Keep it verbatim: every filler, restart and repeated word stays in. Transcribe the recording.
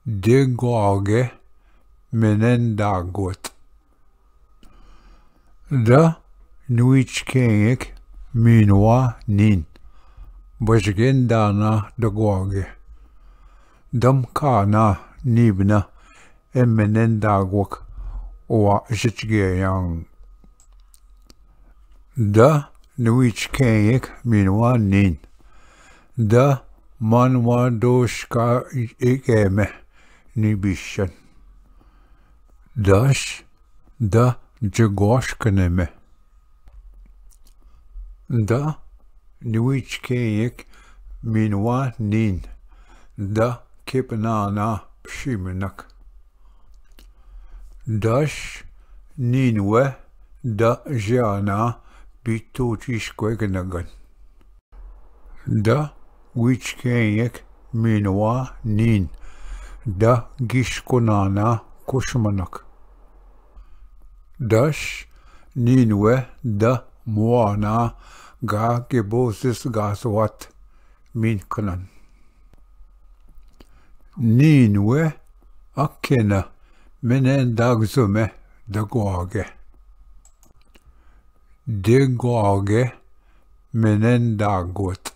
दे ग्वागे मेनेन दागवत। द नीच केंयक मीनवा नीन, बजगेन दाना द ग्वागे। दम काना नीबना ए मेनेन दागवक वा जचगेयांग। द नीच केंयक मीनवा नीन। द मानवा दोष का एक एमे निबिशन। दश द जगोश कने में। द नीच केंयक मीनवा नीन। द केपनाना पशीमनक। दश नीनवे द ज्याना बीतू चीज कोई नगन। द वीच केंयक मीनवा नीन। द गिश को नाना कुशमनक। दश नीनवे द मुआना गा के बोसिस गासवत मीन कनन। नीनवे अकेन मेने दागजुमे द ग्वागे। दे ग्वागे मेनेन दागवत।